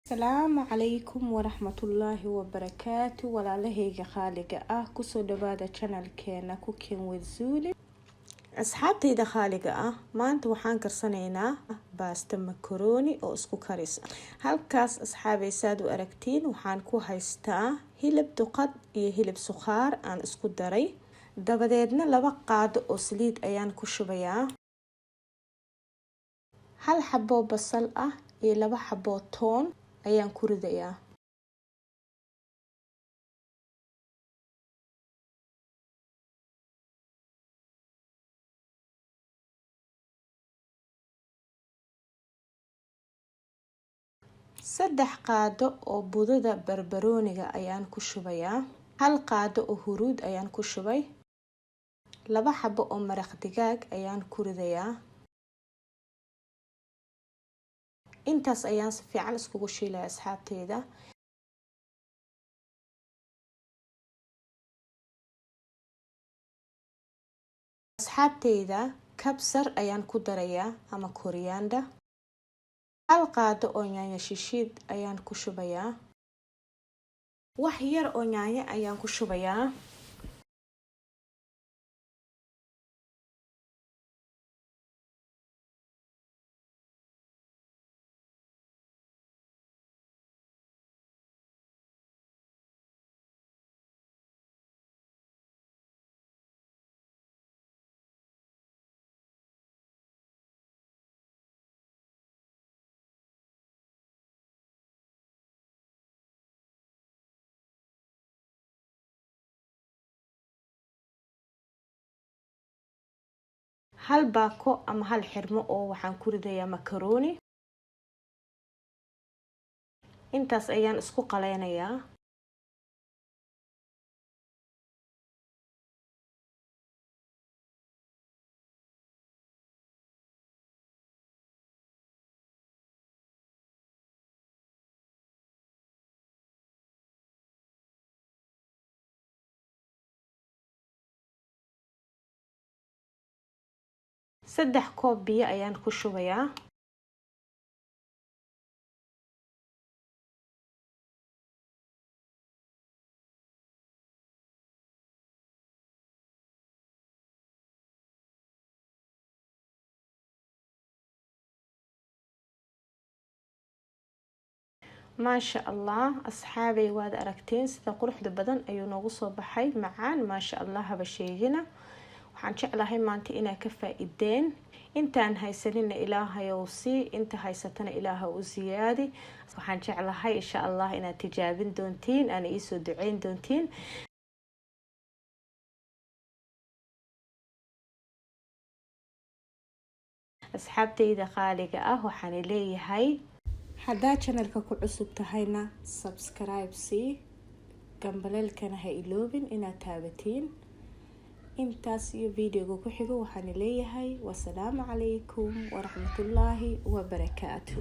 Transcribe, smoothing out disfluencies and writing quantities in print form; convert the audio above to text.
Asalaamu calaykum waraxmatullaahi wabarakaatu. Walaalahayga qaaliga ah, kusoo dhawaada channelkeena Cooking with Zuli. Asxaabtayda qaaliga ah, maanta waxaan karsanaynaa baasta makaroni oo isku karis. Halkaas, asxaabay, saad u aragtiin, waxaan ku haystaa hilib duqad iyo hilib sukhaar aan isku daray. Dabadeedna 2 qaado oo saliid ayaan ku shubayaa, hal xaboo basal ah iyo 2 xaboo toon ayaan ku ridayaa. 3 qaado oo budada barbarooniga ayaan ku shubayaa, hal qaado oo huruud ayaan ku shubay, 2 xabo oo maraq digaag ayaan ku ridayaa. Intaas ayaan si fiican iskugu shiilaya, asxaabteyda. Asxaabteyda, kabsar ayaan ku darayaa ama coriander, hal qaado oo yaanyo shishiid ayaan ku shubayaa, wax yar oo yaanyo ayaan ku shubayaa. Hal baako ama hal xirmo oo waxaan ku ridayaa makaroni. Intaas ayaan isku qaleynayaa. 3 koob biyo ayaan ku shubayaa. Maasha Allah, asxaabay, waad aragteen sida quruxda badan ayuu noogu soo baxay, macaan, maasha Allah, haba sheegina. Waxaan jeclahay maanta inaa ka faa-ideen. Intaan haysanina Ilaahayow sii, inta haysatana Ilaaha u siyaadi. Waxaan jeclahay, insha Allah, inaad tijaabin doontiin, aana iisoo duceyn doontiin. Asxaabtayda qaaliga ah, waxaan leeyahay, haddaa channelka ku cusub tahayna, subscribe sii, gambaleelkana ha iloobin inaad taabatiin. Intaas iyo videoga ku xigo, waxaan leeyahay wasalaamu calaykum waraxmatullaahi wabarakaatu.